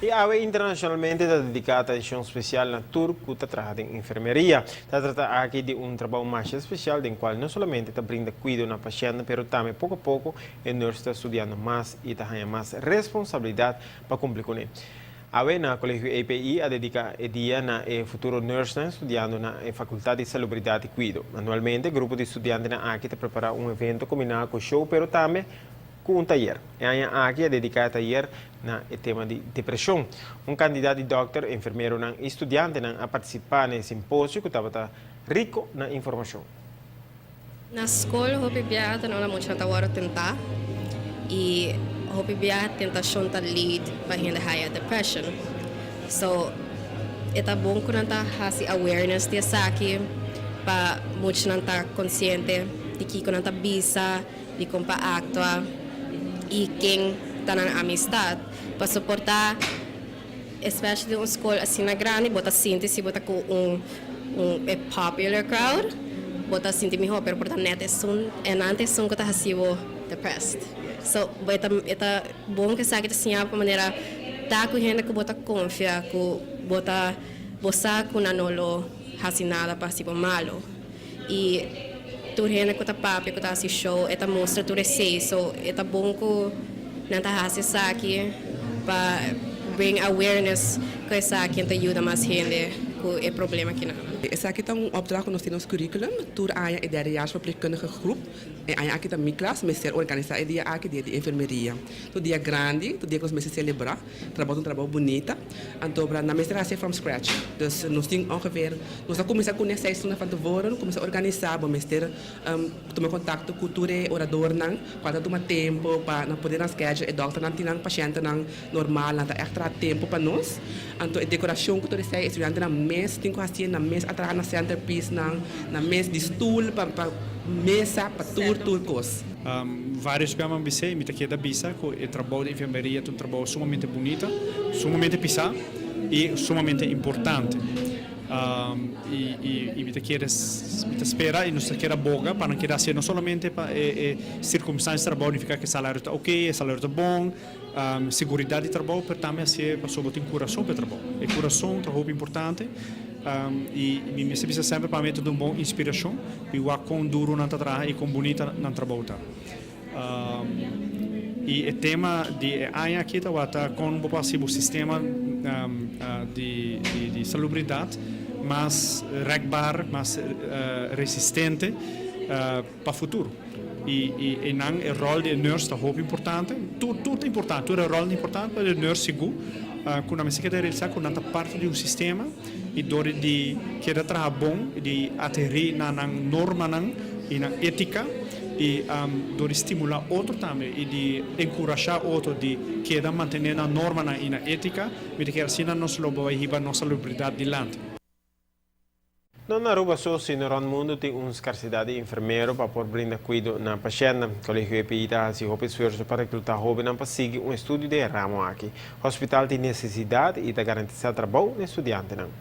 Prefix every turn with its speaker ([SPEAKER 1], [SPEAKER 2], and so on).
[SPEAKER 1] Y awe internacionalmente ta dedica atencion special na tur cu ta traha den enfermeria. Ta trata aki di un trabou mas special den cual no solamente ta brinda cuido na paciente, pero tambe poco poco e nurse ta studiando mas y ta haya mas responsabilidad pa cumpli cu ne. Awe na Colegio EPI a dedica e dia na e futuro nurse studiando na Facultad di Salubridad y Cuido. Anualmente, grupo di studiantenan aki ta prepara un evento combina cu show, pero tambe cu un tayer. E aña aki a dedica e tayer na e tema di depresion. Un cantidad di dokter, enfermero y studiantenan a participa na e simposio cu tabata rico na informacion.
[SPEAKER 2] Na scol, hopi biaha ta na mucha ta wordo tenta y hopi biaha tentacion ta lead pa hende haya depression. So, e ta bon cu nan ta hasi awareness di esaki pa mucha nan ta consciente di kico nan ta bisa, di con pa actua y ken ta nan amistad pa soporta, especially un scol asina grandi. Bo ta sinti si bo ta cu un a popular crowd, bo ta sinti miho, pero por ta net esun en antes esun cu ta hasibo depressed. So e ta bon cu esaki ta siña pa manera ta cu hende cu bo ta confia, cu bo ta bo sa cu nan no lo hasi nada pa hasibo malo. Y tur hende cu ta papia, cu ta hasi show, e ta mostra tur esey. So e ta bon cu nan ta hasi esaki pa bring awareness cu esaki ta yuda mas hende cu e problema aki nan.
[SPEAKER 3] Esaki ta un opdracht cu nos tin den nos curriculum. Tur aña e derdejaars verpleegkundige groep. E aña aki ta mi klas, mester organisa e dia aki, dia di enfermeria. Tur dia grandi, tur dia cu nos mester celebra. Trabou un trabou bunita. Anto, nan mester hasi from scratch. Dus nos tin ongeveer, nos a cuminsa cu 6 luna van tevoren, cuminsa organisa, bo mester tuma contacto cu tur e oradornan, cuanto tuma tempo pa nan por nan schedule, e dokternan tin nan patiëntennan normal, nan ta extra tempo pa nos. Anto e decoracion cu tur esey, estudiantenan mes tin cu hasi, nan mes a traha nan centerpiece nan, nan mes di stoel pa mesa, pa tur cos.
[SPEAKER 4] Varios biaha mi a bisa, mi ta keda bisa cu e trabou di enfermeria ta un trabou sumamente bunita, sumamente pisa y sumamente importante. Y mi ta spera y nos kier boga pa nan keda haci no solamente pa e circunstancia di trabou, significa cu e salario ta ok, e salario ta bon, seguridad di trabou, mas tambe asina pa bo tin curason pa trabou. E curason ta hopi importante y mi mester semper pa mi ta un bon inspiracion y wak con duro nan ta traha y con bunita nan trabou ta. Y e tema di aña aki ta con e sistema di salubridad mas rekbaar, mas resistente pa futuro. Y nan e rol di nurse ta hopi importante, tur ta importante, tur e rol ta importante, mas e nurse sigur, cu nan mester realisa cu nan ta parti di un sistema y dor di keda traha bon, di adheri na nan normanan y na etica y dor di stimula otro tambe y di encurasha otro di keda mantene nan normanan y na etica, mi ta kere asina nos lo bay hiba nos salubridad dilanti.
[SPEAKER 1] No na Aruba so, sino rond mundo tin un scarcedad di enfermero pa por brinda cuido na paciente. Colegio EPI ta haci hopi esfuerso pa recluta hobennan pa sigui un estudio di e ramo aki. Hospital tin necesidad y ta garantisa trabou na studiantenan.